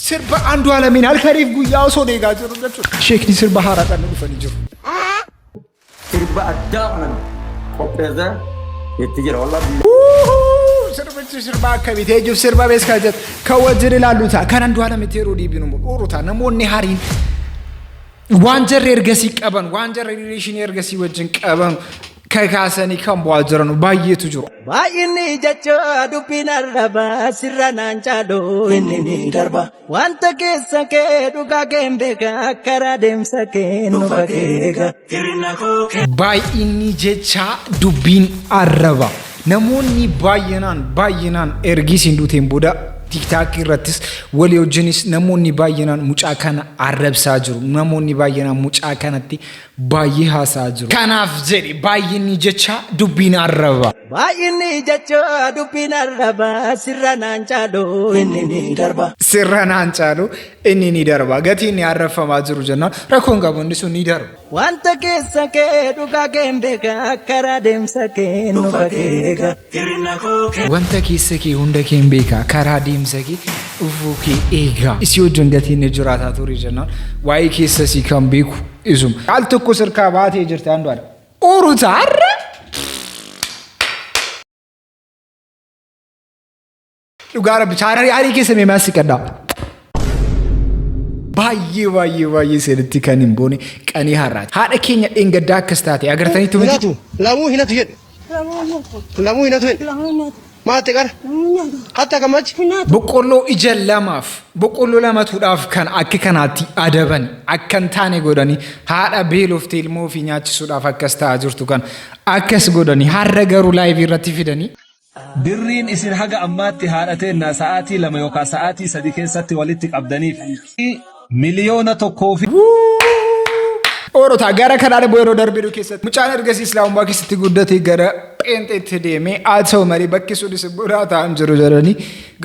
Sirba Andu'aalamiin halkaniif guyyaa osoo eegaa jiru jechuudha. Sheekni sirba haaraa kan dhufanii jiru. Sirba addaa kana qopheessee itti jira wallahi. Sirbichi sirba akkamii ta'ee jiru sirba beeskaa jedhu kan wajjin ilaallu ta'a. Kan Andu'aalamitti yeroo dhiibinu immoo ta'a. Namoonni hariin waan jarri ergasii qaban, waan jarri rileeshinii ergasii wajjin qaban kakaasanii kan bu'aa jiran baay'eetu jiru. Baay'inni jecha dubbiin arraba sirra naan caalu inni ni darba. Wanta keessa kee dhugaa kee hin beeka karaa deemsa kee nu fageega. Baay'inni jecha dubbiin arraba. Namoonni baay'inaan baay'inaan ergi isin duuteen booda TikTok irrattis walii wajjinis namoonni baay'inaan mucaa kana arrabsaa jiru. Namoonni baay'inaan mucaa kanatti baay'ee haasa'aa jiru. Kanaaf jedhe baay'inni jecha dubbiin arraba. Baay'inni jecha dubbiin arraba sirra naan caalu inni ni darba. Sirra naan caalu inni ni darba. Gatii inni arrabfamaa jiru jennaan rakkoon qabu inni sun ni darba. Wanta keessa kee dhugaa kee hin beeka karaa deemsa kee nu fageega. Wanta keessa kee hunda kee hin beeka karaa deemsa kee dhufuu kee eega. Isii wajjin gatii inni jiraataa ture jennaan waa'ee keessa sii kan beeku isuma. Al tokko sirkaa baatee jirti Andu'aalem. Uruta har'a. Dhugaa rabbi chaanarii aarii keessa mee maas siqadhaa. Baay'ee baay'ee baay'ee sirriitti kan hin boone qanii har'aati. Haadha keenya dheengaddaa akkas taate agartaniitu miti. Hinatu lamuu hinatu jedhe. Lamuu hinatu jedhe. Maatte qara. Hatta gammachi. Boqqolloo ija lamaaf boqqolloo lamatuudhaaf kan akka kanaatti adaban akka hin taane godhanii haadha beeloftee ilmoo ofii nyaachisuudhaaf akkas ta'aa jirtu kan akkas godhanii har'a garuu laayivii irratti fidanii. Birriin isin haga ammaatti haadha teennaa sa'aatii 2 yookaa sa'aatii 3 keessatti walitti qabdaniif 1,000,000 fi. Oorotaa gara kanaan immoo yeroo darbinu keessatti mucaan ergasii islaamummaa keessatti guddatee gara pheenxeetti deemee haa ta'u malee bakki sunis immoo ta'an jiru jedhanii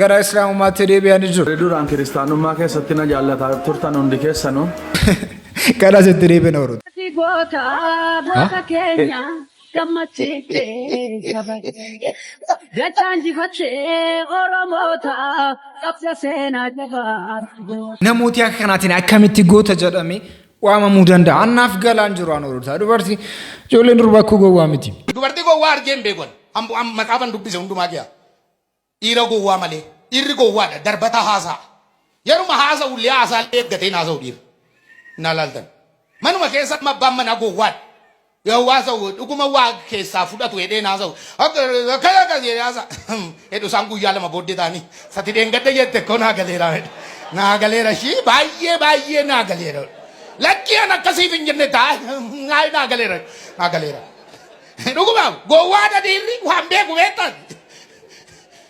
gara islaamummaatti deebi'anii jiru. Warri duraan kiristaanummaa keessatti na jaallataa turtan hundi keessanuu. Kana asitti deebina oorota. Ati goota goota keenya gammachiifte saba keenya. Dachaa injifattee Oromoota qabda seenaa jabaa goota. Namooti akka kanaatiin akkamitti goota jedhamee waamamuu danda'a? Annaaf galaan jiru an oorota. Dubartii ijoolleen durbaa akkoo gowwaa miti. Dubartii gowwaa argee hin beeku ani. Ambo am maxaafan dubbise hundumaa kiya. Dhiira gowwaa malee. Dhiirri gowwaadha. Darbata haasa'a. Yeruma haasa'u illee haasaa illee eeggatee hin haasa'u dhiirri. Innaa laaltan. Manuma keessa amma abbaan manaa gowwaadha. Yoo haasa'u dhuguma waa keessaa fudhatu jedhee hin haasa'u. Akkana akkas jedhee haasa'a. Jedhu isaan guyyaa lama booddee ta'anii sati dheengadda jette koo naa galeera. Naa galeera ishii baay'ee baay'ee naa galeera. Lakkii an akkasiif hin jenne ta'a. Naa galeera. Naa galeera. Dhuguma gowwaadha dhiirri waan beeku beektan.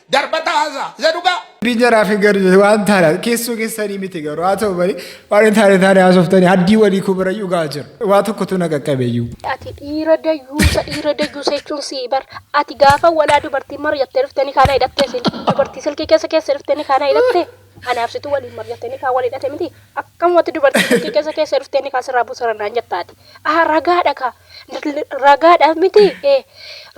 Darbata haasaa. Isa dhugaa. Dubbiin jaraa fi gadi waan taane keessoo keessanii miti garuu haa ta'u malee waan hin taane taane haasoftanii haddii walii koo bira iyyuu gahaa jira. Waa tokkotu na qaqqabe iyyuu. Ati dhiira dayyuusa dhiira dayyuusa jechuun sii bar ati gaafa walaa dubartii maryattee dhuftanii kaana hidhattee isin dubartii silkii keessa keessa dhuftanii kaana hidhattee anaaf situ waliin maryattanii kaan wal hidhate miti akkamumatti dubartii silkii keessa keessa dhuftanii kaan sirraa buusara naan jettaati aha ragaadha kaa Ragaadha miti ee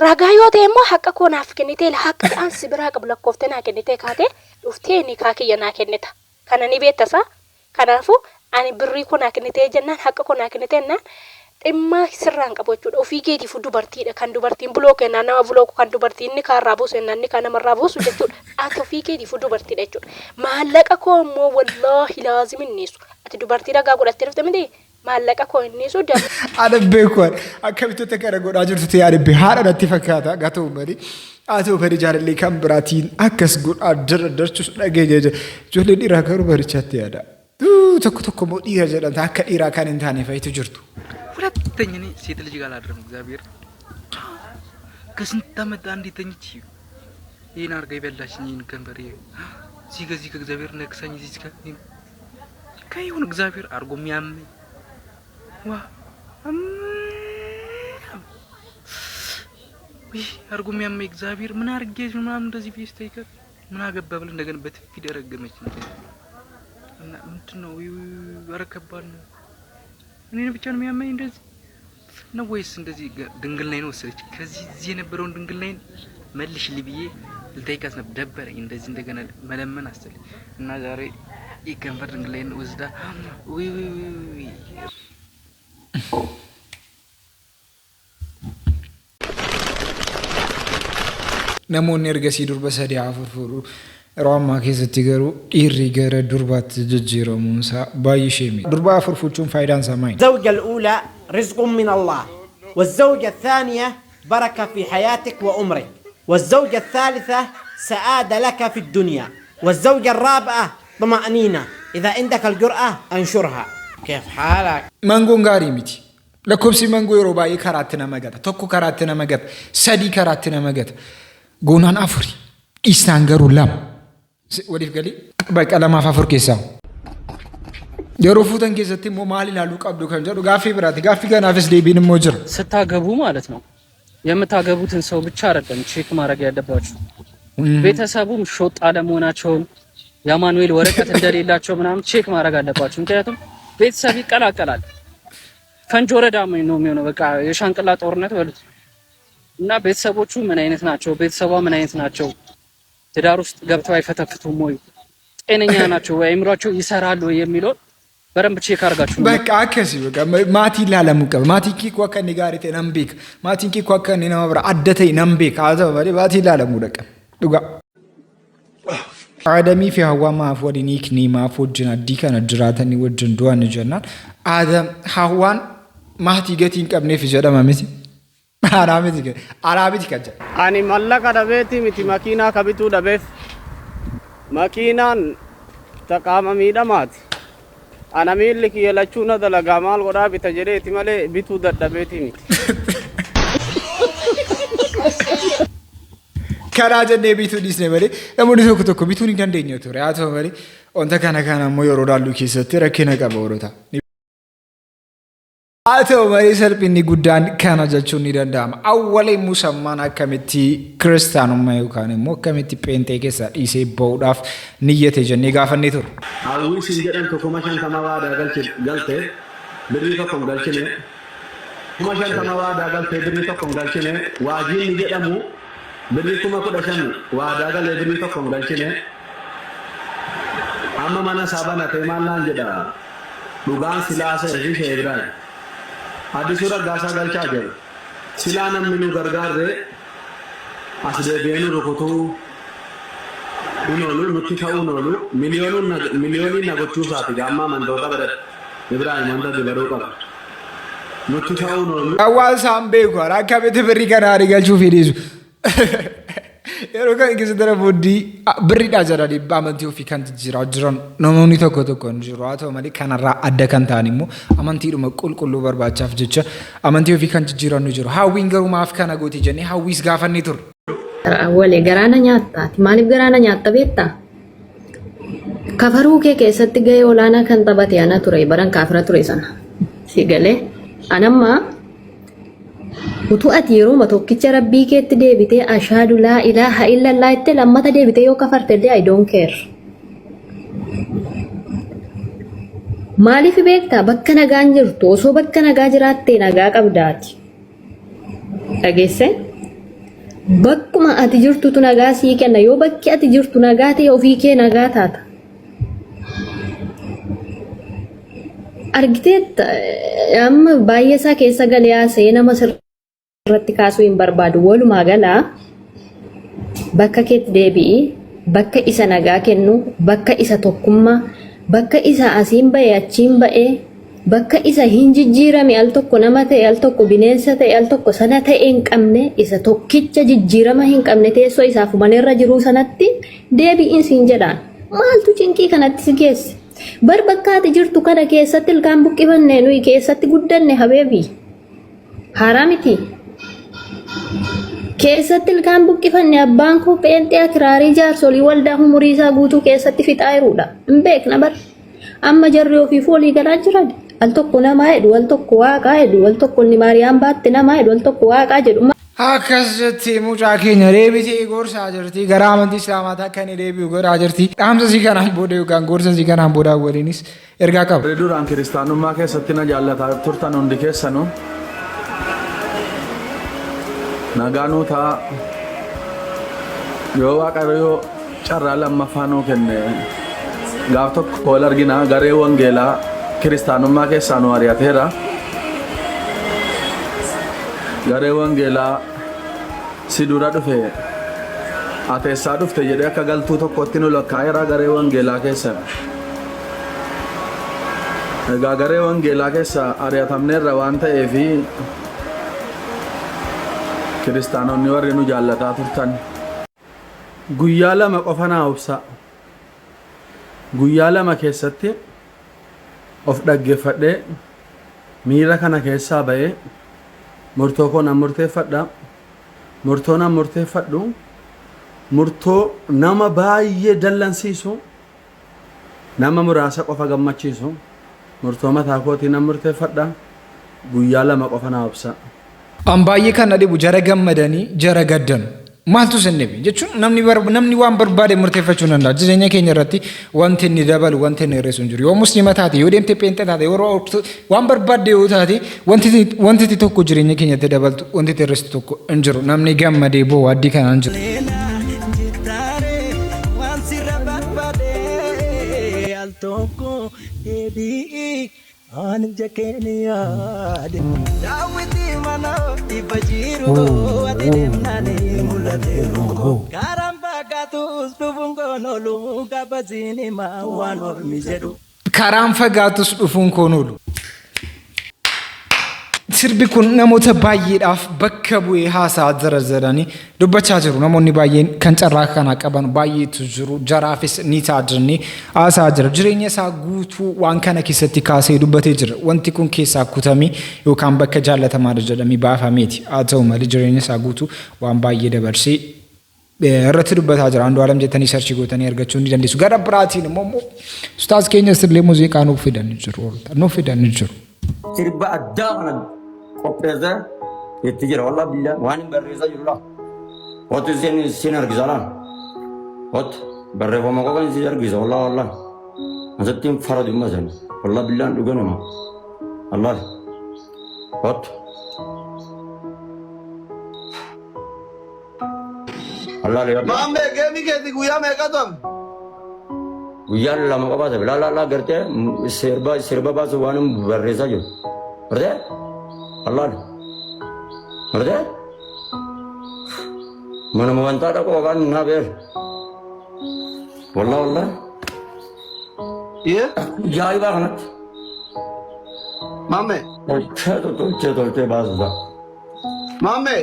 ragaa yoo ta'e immoo haqa koo naaf kennitee haqa an si biraa qabu lakkooftee naa kennitee kaatee dhuftee nikaa kiyya naa kennita. Kana ni beekta saa? Kanaafuu ani birrii koo naa kennitee jennaan haqa koo naa kennitee jennaan dhimma sirraan qabu jechuudha. Ofii keetiifuu dubartiidha. Kan dubartiin bulooku jennaan nama bulooku kan dubartiin nikaa irraa buusu jennaan nikaa namarraa buusu jechuudha. Ati ofii keetiifuu dubartiidha jechuudha. Maallaqa koo immoo wallaahi laazim hin dhiisu. Ati dubartii ragaa godhattee dhufte miti? Maallaqa koo hin dhiisu dab. Ana beeku ani akkamitti akka kana godhaa jirtu ta'e ani haadha natti fakkaata haa ta'u malee haa ta'u malee jaalallee kan biraatiin akkas godhaa jira darchus dhageenya jira ijoolleen dhiiraa garuu barichaatti yaada. Tokko tokko immoo dhiira jedhamta akka dhiiraa kan hin taane fa'itu jirtu. ሁለተኛ እኔ ሴት ልጅ ጋር አላድርም። እግዚአብሔር ከስንት ዓመት አንዴ ተኝቼ ይህን አድርጋ የበላችኝ ይህን ከንፈር እዚህ ከዚህ ከእግዚአብሔር ነክሳኝ እዚህ ከይሁን እግዚአብሔር አድርጎ የሚያመኝ ዋ ውይ አድርጎ የሚያመኝ እግዚአብሔር ምን አድርጌ ምናምን እንደዚህ ብዬ ስጠይቃት ምን አገባ ብለህ እንደገና በጥፊ ደረገመች። እና ምንድን ነው? ኧረ ከባድ ነው። እኔን ብቻ ነው የሚያመኝ እንደዚህ ነው ወይስ እንደዚህ ድንግልናዬን ወሰደች? ከዚህ እዚህ የነበረውን ድንግልናዬን መልሽልኝ ብዬ ልጠይቃት ነበር። ደበረኝ። እንደዚህ እንደገና መለመን አስጠላኝ እና ዛሬ የከንፈር ድንግላዬን ወስዳ ውይ ውይ ውይ። Namoonni ergasii durba sadii afur fuudhu. Yeroo ammaa keessatti garuu dhiirri gara durbaatti jijjiiramuun isaa baay'ee ishee miidha. Durba afur fuuchuun faayidaan isaa maali? الزوجة الأولى رزق من الله، والزوجة الثانية بركة في حياتك وأمرك، والزوجة الثالثة سعادة لك في الدنيا، والزوجة الرابعة طمأنينة. إذا عندك الجرأة أنشرها. كيف حالك؟ Mangoon gaarii miti. Lakkoofsi mangoo yeroo baay'ee karaatti nama gata. Tokko karaatti nama gata. Sadii karaatti nama gata. Goonaan afuri. Dhiistaan garuu lama. Waliif galii bakka lamaaf afur keessaa. Yeroo fuutan keessatti immoo maal ilaaluu qabdu kan jedhu gaaffii biraati. Gaaffii kanaafis deebiin immoo jira. ስታገቡ ማለት ነው የምታገቡትን ሰው ብቻ አይደለም ቼክ ማድረግ ያለባችሁ። ቤተሰቡም ሾጥ አለመሆናቸውን፣ የአማኑኤል ወረቀት እንደሌላቸው ምናምን ቼክ ማድረግ አለባችሁ። ምክንያቱም ቤተሰብ ይቀላቀላል። ፈንጅ ወረዳ ነው የሚሆነው። በቃ የሻንቅላ ጦርነት በሉት። እና ቤተሰቦቹ ምን አይነት ናቸው? ቤተሰቧ ምን አይነት ናቸው? ትዳር ውስጥ ገብተው አይፈተፍቱም ወይ? ጤነኛ ናቸው ወይ? አይምሯቸው ይሰራል ወይ የሚለውን በደንብ ቼክ አድርጋችሁ ነው። Bakka akkasii bakka maatii ilaalamuu qaba. Maatiin kee akka inni gaarii ta'e nan beeka. Maatiin kee akka inni nama bira adda ta'e nan beeka. Haa ta'u malee maatii ilaalamuu dhaqa. Dhugaa. Aadamii fi Hawwaa maaf waliin hiiknii, maaf wajjin addii kana jiraatanii wajjin du'an jennaan, Aadam Hawwaan maatii gatii hin qabneef jedhama miti. Anaa miti, anaa miti kan jedhu. Ani mallaqa dhabeeti miti, makiinaa ka bituu dhabeef. Makiinaan ta qaama miidhamaati. Ana miilli kiyya lachuu na dalagaa, maal godhaa bita jedheeti malee bituu dadhabeeti miti. Karaa jennee bituu dhiisne malee namoonni tokko tokko bituu ni dandeenya ture. Haa ta'u malee wanta kana kana immoo yeroo ilaallu keessatti rakkina qaba hoolota. Haa ta'u malee salphinni guddaan kana jechuun ni danda'ama. Awwalee musammaan akkamitti kiristaanummaa yookaan immoo akkamitti pheenxee keessaa dhiisee ba'uudhaaf niyyate jennee gaafannee ture. Hawwii siin jedhamtu 50,000 waadaa galte, birrii tokko hin galchine. 50,000 waadaa galte, birrii tokko hin galchine. Waajiin jedhamu birrii 15,000 waadaa galee, birrii tokko hin galchine. Amma mana isaa banatee maal naan jedha, dhugaan silaasee fi ishee Ibrahim. Addisuu Raggaasaa galchaa jedhu. Silaa namni nu gargaarre as deebi'ee nu rukutuu hin oolu, nutti ta'uun oolu, miliyooniin na gochuu isaati gaamma amantoota biratti. Ibrahim wanta dibaruu qaba. Nutti ta'uun oolu. Hawaasaan beeku akkamitti birrii kana haadhi galchuu fedhisu. Yeroo kana keessatti namoonni birriidhaa jedhanii amantii ofii kan jijjiiraa jiran namoonni tokko tokko hin jiru. Haa ta'u malee kanarraa adda kan ta'an immoo amantiidhuma qulqulluu barbaachaaf jecha amantii ofii kan jijjiiran ni jiru. Hawwiin garuu maaf kana gooti jennee hawwiis gaafannee turre. Awwalee garaana nyaattaati. Maaliif garaana nyaatta beektaa? Kafaruu kee keessatti gahee olaanaa kan taphate ana ture, baran kaafira ture sana. Si galee anamma utuu ati yeroo tokkicha rabbii keetti deebitee ashaadu laa ilaaha illallah jettee lammata deebitee yoo kafarte illee I don't care. Maaliif beektaa? Bakka nagaan jirtu, osoo bakka nagaa jiraattee nagaa qabdaati. Dhageesse? Bakkuma ati jirtutu nagaa sii kenna. Yoo bakki ati jirtu nagaa ta'e, ofii kee nagaa taata. Argiteetta, amma baay'ee isaa keessa galee haasa'ee nama sirratti kaasuu hin barbaadu. Walumaa galaa bakka keetti deebi'i. Bakka isa nagaa kennu, bakka isa tokkummaa, bakka isa asiin ba'e achiin ba'e, bakka isa hin jijjiirame, al tokko nama ta'e, al tokko bineensa ta'e, al tokko sana ta'e hin qabne, isa tokkicha jijjiirama hin qabne, teessoo isaaf maneerra jiruu sanatti deebi'iin siin jedhaan. Maaltu cinqii kanatti si geesse? Bar bakka ati jirtu kana keessatti ilkaan buqqifanne, nuyi keessatti guddanne, habeebi. Haaraa miti. Keessatti ilkaan buqqifanne. Abbaan koo pheenxee akiraarii jaarsolii waldaa umurii isaa guutuu keessatti fixaa jiruudha. Hin beekna bar. Amma jarri ofii foolii galaa jiran. Al tokko namaa jedhu, al tokko waaqaa jedhu, al tokko inni Maariyaam baatte namaa jedhu, al tokko waaqaa jedhu. Akkas jettee mucaa keenya deebitee gorsaa jirti. Gara amantii Islaamaatti akka inni deebi'u godhaa jirti. Dhaamsa sii kanaan booda yookaan gorsa sii kanaan booda waliinis ergaa qaba. Warri duraan kiristaanummaa keessatti na jaallataa turtan hundi keessanuu nagaa nuu ta'a. Yoo Waaqayyo carraa lammaffaa nuu kenne Gaaf tokko wal argina garee wangeelaa kiristaanummaa keessaa nu ari'ateera. Garee wangeelaa si dura dhufe ati eessaa dhufte jedhee akka galtuu tokkotti nu lakkaa'eera garee wangeelaa keessa. Egaa garee wangeelaa keessa ari'atamneerra waan ta'eef kiristaanonni warri nu jaallataa turtan. Guyyaa 2 qofa naa obsaa. Guyyaa 2 keessatti of dhaggeeffadhee miira kana keessaa ba'ee murtoo koo nan murteeffadha. Murtoo nan murteeffadhu murtoo nama baay'ee dallansiisu nama muraasa qofa gammachiisu murtoo mataa kootii nan murteeffadha. Guyyaa 2 qofa naa obsaa. An baay'ee kan na dhibu jara gammadanii jara gaddanu. Maaltu isin dhibe? Jechuun namni bar- namni waan barbaade murteeffachuu ni danda'a. Jireenya keenya irratti wanti inni dabalu wanti inni hir'isu hin jiru. Yoo muslima taate, yoo deemte pheenxee taate, yoo orto- waan barbaadde yoo taate wanti wanti itti tokko jireenya keenyatti dabaltu wanti itti hir'istu tokko hin jiru. Namni gammadee boo'u addii kanaan jiru. Waan sirra barbaade al tokko deebi'i Ani ija keen yaade. Daawwitii mana ifa jiru ati deemnaan mul'ateeru. Karaan fagaatus dhufuun koon oolu gabaziin himaa waan ormi jedhu. Karaan fagaatus dhufuun koon oolu. Sirbi kun namoota baay'eedhaaf bakka bu'ee haasaa jira jedhanii dubbachaa jiru. Namoonni baay'een kan carraa kana qaban baay'eetu jiru. Jaraafis ni ta'a jennee haasaa jira. Jireenya isaa guutuu waan kana keessatti kaasee dubbatee jira. Wanti kun keessaa kutamee yookaan bakka jaallatamaadha jedhamee baafameeti. Haa ta'u malee jireenya isaa guutuu waan baay'ee dabarsee irratti dubbataa jira. Andu'aalam jettanii sarchii gootanii argachuu ni dandeessu. Gara biraatiin immoo ustaaz keenya illee muuziqaa nuuf fidanii jiru. Nuuf fidanii jiru. Sirba addaa kana qopheessee itti jira. Wallah billah waan hin barreessaa jiru laa. Hotu isin isin argisa laa. Hotu barreeffama qofa isin argisa wallah wallah. Asatti hin faradu hin masan. Wallah billaan dhuga nama. Wallah. Hotu. Wallah liya. Maammee geemii keetii guyyaa meeqatu hafe? Guyyaan 2 qofa hafe. Laa laa laa gartee sirba sirba baasu waan hin barreessaa jiru. Gartee? Wallah. Gartee? Manuma wantaa dhaqu yookaan naa beer. Wallah wallah. Yee? Ajaa'ibaa kanatti. Maammee. Tolchee tolchee tolchee baasu isaa. Maammee.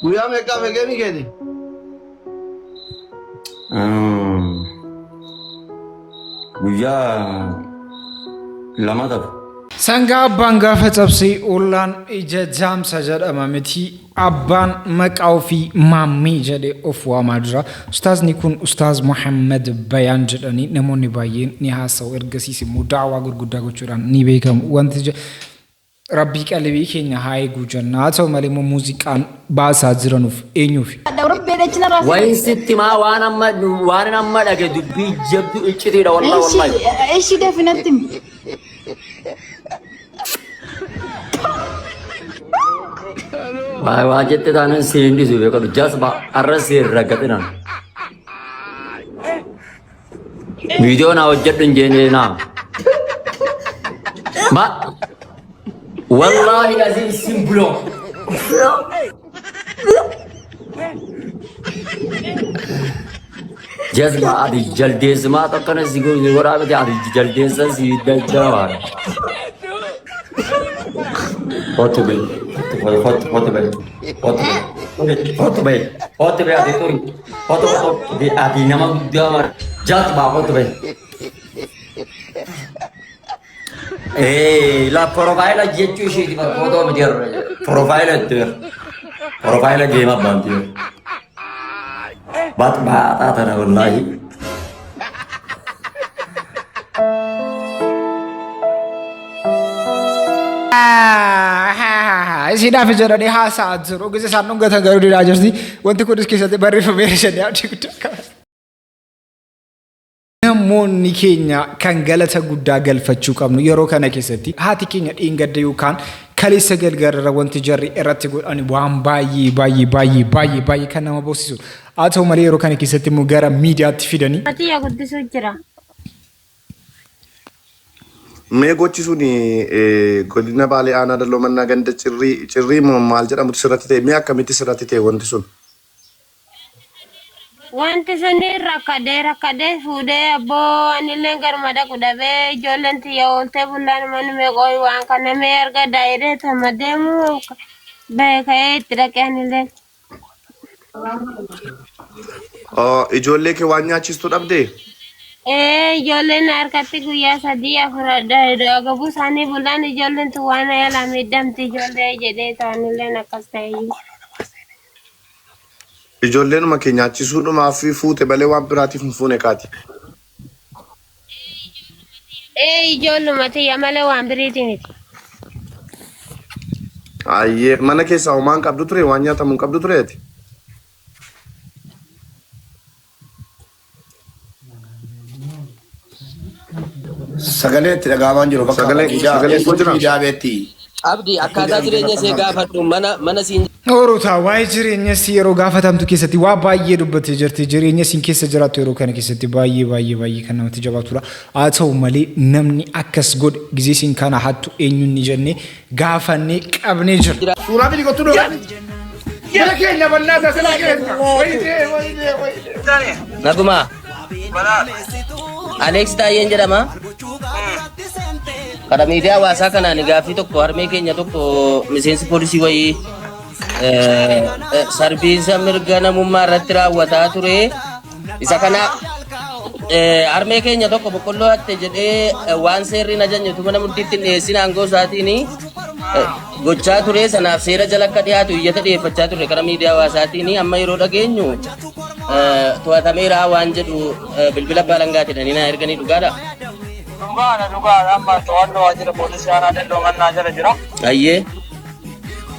Guyyaa meeqa hafe geemii keeti? Guyyaa 2 tafe. Sangaa abbaan gaafa cabse ollaan ija jaamsa jedhama miti abbaan maqaa ofii maammee jedhe of waamaa jira. Ustaazni kun Ustaaz Muhammad Bayaan jedhanii namoonni baay'een ni haasa'u. Ergasiis immoo da'awaa gurguddaa gochuudhaan ni beekamu. Wanti Rabbii qalibii keenya haa eeguu jenna. Haa ta'u malee immoo muuziqaan baasaa jiranuuf eenyuufi? Wayin sitti maa waan amma waan amma dhage dubbii jabdu iccitiidha wallahi wallahi. Ishi dafinatti himi. Waa waa jette taanan si hin dhisu beekadu jasba arra si hin raggaxinan. Viidiyoo naa hojjedhu hin jeenee naa. Ma wallaahi aziim sin buloo. Jazba ati jaldeessumaa tokkana si godhaa miti ati jaldeessa si dachaa. Kottu bee. Kottu kottu bee. Kottu bee. Kottu bee. Kottu bee ati turi. Kottu kottu bee ati nama guddaa mara. Jazba kottu bee. Eh, la profaayila jechuu isheeti bar footoo miti profaayila itti bar. Profaayila geema baanti bar. Baat baaxaa tana wallaahi. Isiidhaaf jedhanii haasa'aa jiru. Gisa isaan dhungatan garuu didaa jirti. Wanti kunis keessatti barreeffameera jedhee abdii guddaa qaba. Namoonni keenya kan galata guddaa galfachuu qabnu yeroo kana keessatti haati keenya dheengadda yookaan Kaleessa galgalarra wanti jarri irratti godhan waan baay'ee baay'ee baay'ee baay'ee baay'ee kan nama boosisudha. Haa ta'u malee yeroo kana keessatti immoo gara miidiyaatti fidanii. Fatiyya guddisuu jira. Mee gochi sun godina Baalee aanaa Dalloo Mannaa ganda Cirrii Cirrii moo maal jedhamutti sirratti ta'e mee akkamitti sirratti ta'e wanti sun? Wanti suni rakkadee rakkadee fuudhee abboo anilleen garuma dhaqu dhabee ijoolleen tiyya ooltee bullaan manni mee qooyi waan kana mee argadhaa jedhee tama deemu bahe ka'ee itti dhaqee anilleen. Oh, Ijoollee kee waan nyaachistu dhabdee? Ee ijoolleen harkatti guyyaa sadii afur agabuu isaanii bullaan ijoolleen tun waan yaalaa miidhamti ijoollee jedhee ta'anilleen akkas ta'e. Ijoolleenuma kee nyaachisuudhumaaf fuute malee waan biraatiif hin fuune kaati. Ee ijoolluma tiyya malee waan biriiti miti. Ayyee mana keessaa homaa hin qabdu ture waan nyaatamu hin qabdu ture ati? Sagalee itti dhaga'amaa hin jiru bakka Sagalee miidiyaa sagaleen koo keessatti jira? miidiyaa beetti. Abdi akkaataa jireenya ishee gaafadhu mana mana siin Orutaa waa'ee jireenya isii yeroo gaafatamtu keessatti waa baay'ee dubbattee jirti. Jireenya isiin keessa jiraattu yeroo kana keessatti baay'ee baay'ee baay'ee kan namatti jabaatudha. Haa ta'u malee namni akkas godhe gizee isiin kana hattu eenyuun ni jennee gaafannee qabnee jirra. Suuraa fidi kottu dura. Mana keenya bannaa isaa silaa keenya. Wayitee wayitee wayitee. Naguma. Aleeks Taayyeen jedhama. Karaa miidiyaa hawaasaa kanaan gaaffii tokko harmee keenya tokko miseensi poolisii wayii sarbiinsa mirga namummaa irratti raawwataa ture. Isa kana harmee keenya tokko boqqolloo hatte jedhee waan seerri hin ajajne utuu mana murtiitti hin dhiyeessin aangoo isaatiin gochaa ture sanaaf seera jala akka dhiyaatu iyyata dhiyeeffachaa ture karaa miidiyaa hawaasaatiin amma yeroo dhageenyu to'atameera waan jedhu bilbila abbaa alangaati jedhanii naa erganii dhugaadha. Dhugaadha dhugaadha amma to'annoo waajjira poolisii aanaa Dalloo Mannaa jala jira. Ayyee.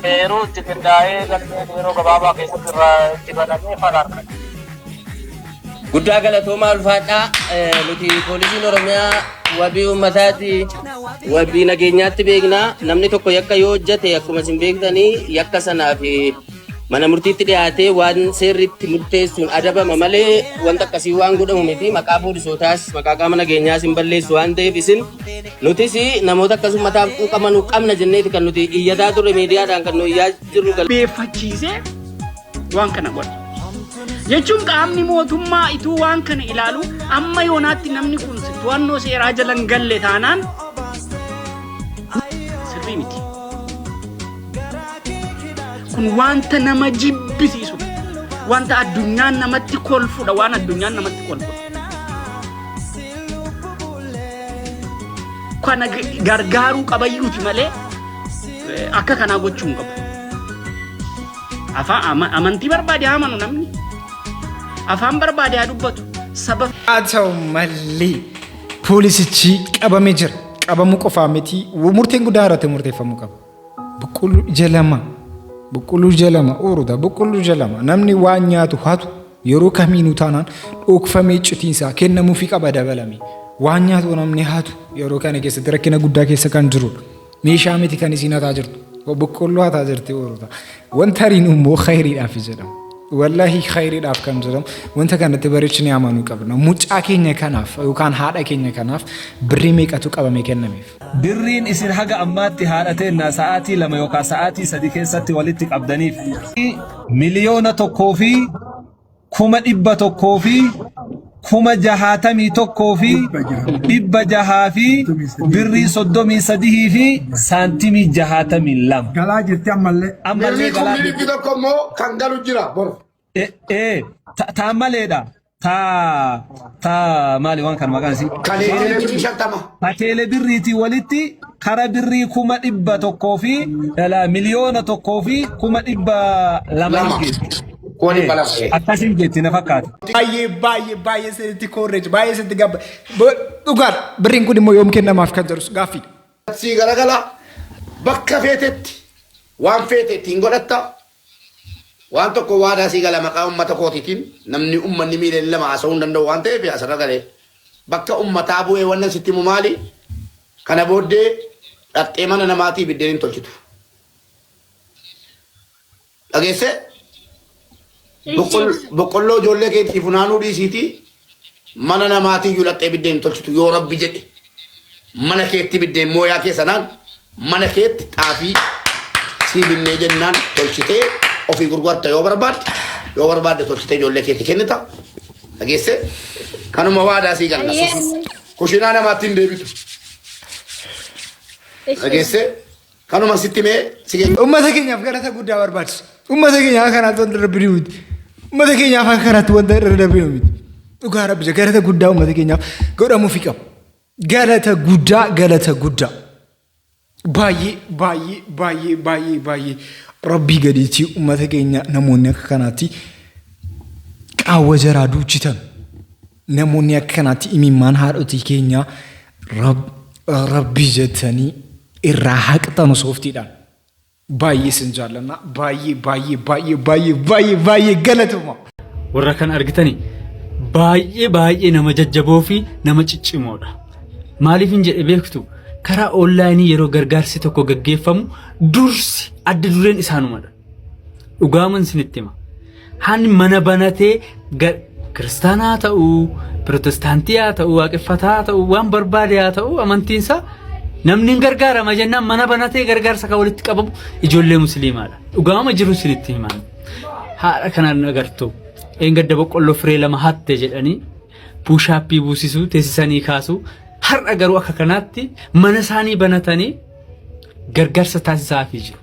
Yeroo itti qindaa'ee galmeen yeroo gabaabaa keessatti irraa itti banamee fala argata. Guddaa galatoomaa ulfaadhaa. Nuti poolisiin Oromiyaa wabii uummataati. Wabii nageenyaatti beekna. Namni tokko yakka yoo hojjete akkuma isin beektanii yakka sanaaf mana murtiitti dhiyaatee waan seerri itti murteessuun adabama malee wanta akkasii waan godhamu miti. Maqaa poolisootaas maqaa qaama nageenyaas hin balleessu waan ta'eef isin nutis namoota akkas uummataaf quuqamanu qabna jenneeti kan nuti iyyataa turre miidiyaadhaan kan nu iyyaa jirru. Beeffachiisee waan kana godha. Jechuun qaamni mootummaa ituu waan kana ilaalu amma yoonaatti namni kun to'annoo seeraa jala hin galle taanaan sirrii miti. Kun wanta nama jibbisiisudha. Wanta addunyaan namatti kolfudha. Waan addunyaan namatti kolfudha. Kana gargaaruu qabayyuuti malee akka kanaa gochuu hin qabu. Afaan amantii barbaade haa amanu namni. Afaan barbaade haa dubbatu. Saba Haa ta'u malee poolisichi qabamee jira. Qabamuu qofaa miti murteen guddaan irratti murteeffamuu qaba. Boqqolloo ija lama. Boqqolloo ija lama ooruta. Boqqolloo ija lama. Namni waan nyaatu hatu yeroo kamiinuu taanaan dhokfamee iccitiin kennamuufii qaba dabalame. Waan nyaatu namni hatu yeroo kana keessatti rakkina guddaa keessa kan jirudha. Meeshaa miti kan isiin hataa jirtu. Boqqolloo hataa jirti oolota. Wanta hariin immoo khayriidhaaf jedhama. Wallahi khayriidhaaf kan jedhamu wanta kanatti bareechinee amanuu qabna. Mucaa keenya kanaaf yookaan haadha keenya kanaaf birrii meeqatu qabamee kennameef? Birriin isin haga ammaatti haadha teenna sa'aatii 2 yookaa sa'aatii 3 keessatti walitti qabdaniif 1,161,633 fi birrii 33 fi saantimii 62. Galaa jirti ammallee. Ammallee Birrii galaa kumni jirti. dhibbi tokko immoo kan galu jira bor. Ee taa maleedha. Taa taa maali waan kana maqaan isii? Kan teelee birrii 50. Ta teele birriitii walitti kara birrii 100,000 fi dhala 1,200,000 Lama. geetti. 200,000. Akkasiin geetti na fakkaata. Baay'ee baay'ee baay'ee sirriitti koorreechi baay'ee sirriitti gabba. Dhugaadha birriin kun immoo yoom kennamaaf kan jedhus gaaffiidha. Sii garagala bakka feetetti waan feete ittiin godhatta. Waan tokko waadaa sii gala maqaa ummata kootiitiin namni ummanni miiliyoona 2 haasa'uu hin danda'u waan ta'eef asirra galee bakka ummataa bu'ee wannan sitti himu maali? Kana booddee dhaqxee mana namaatii biddeen hin tolchitu. Dhageessee? Boqqolloo ijoollee keetii funaanuu dhiisiitii mana namaatii iyyuu laxxee biddeen hin tolchitu yoo rabbi jedhe. Mana keetti biddeen mooyaa kee sanaan mana keetti xaafii sii binnee jennaan tolchitee ofii gurgurta yoo barbaadde yoo barbaadde tolchitee ijoollee keetti kennita. Dhageessee? Kanuma waadaa sii galla. Kushinaa namaatti hin deebitu. Dhageessee? Kanuma sitti mee si Uummata keenyaaf galata guddaa barbaachisa. Uummata keenyaaf akka kanaatti wanta darbinu miti. Uummata keenyaaf akka kanaatti wanta irra darbinu miti. Dhugaa rabbi jira galata guddaa uummata keenyaaf godhamuufi qaba. Galata guddaa galata guddaa. Baay'ee baay'ee baay'ee baay'ee baay'ee rabbii gadiitti uummata keenya namoonni akka kanaatti qaawwa jaraa duuchitan. Namoonni akka kanaatti imimmaan haadhotii keenyaa rabbii jettanii irraa haqxanu sooftiidhaan. Baay'ee isin jaallanna. Baay'ee baay'ee baay'ee baay'ee baay'ee baay'ee galatoma. Warra kan argitani baay'ee baay'ee nama jajjaboo fi nama ciccimoodha. Maaliif hin jedhe beektu karaa onlaayinii yeroo gargaarsi tokko gaggeeffamu dursi adda dureen isaanumadha. Dhugaaman isinitti hima. Hani mana banatee kiristaanaa haa ta'u, pirootestaantii haa ta'u, waaqeffataa haa ta'u, waan barbaade haa ta'u amantiinsaa namni hin gargaarama jennaan mana banatee gargaarsa kan walitti qabamu ijoollee musliimaadha. Dhugaama jiru isinitti himan. Haadha kanaan agartu. Eengadda boqqolloo firee lama hatte jedhanii puushaappii buusisuu teessisanii kaasuu har'a garuu akka kanaatti mana isaanii banatanii gargaarsa taasisaafii jiru.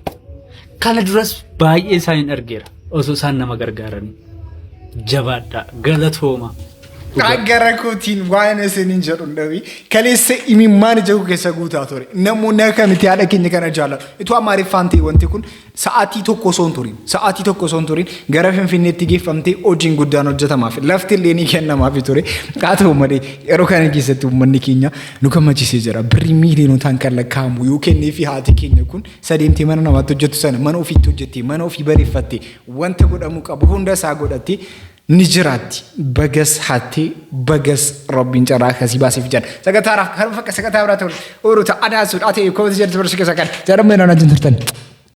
Kana duras baay'ee isaaniin argeera osoo isaan nama gargaaranii. Jabaadhaa galatooma. Gara kootiin waan isiniin jedhu hin dhabi. Kaleessa imimmaan ija koo keessa guutaa ture. Namoonni akkamitti haadha keenya kana jaallatu. Itoo Amaariffaan ta'e wanti kun Sa'aatii tokko osoo hin turin, sa'aatii tokko osoo hin turin gara Finfinneetti geeffamtee hojiin guddaan hojjetamaaf. Lafti illee ni kennamaaf ture. Haa ta'u malee yeroo kana keessatti uummanni keenya nu gammachiisee jira. Birrii miiliyonotaan kan lakkaa'amu yoo kennee fi haati keenya kun sadeemtee mana namaatti hojjettu sana mana ofiitti hojjettee mana ofii bareeffattee wanta godhamuu qabu hunda isaa godhattee ni jiraatti. Bagas hattee bagas rabbiin carraa akkasii baaseef jedha. Sagantaa kan fakka sagantaa biraa ta'u ooluu ta'a. Anaasuudha. Ati koomiti jedhu barsiisa keessa kan. Jedhamu yeroo na turtan.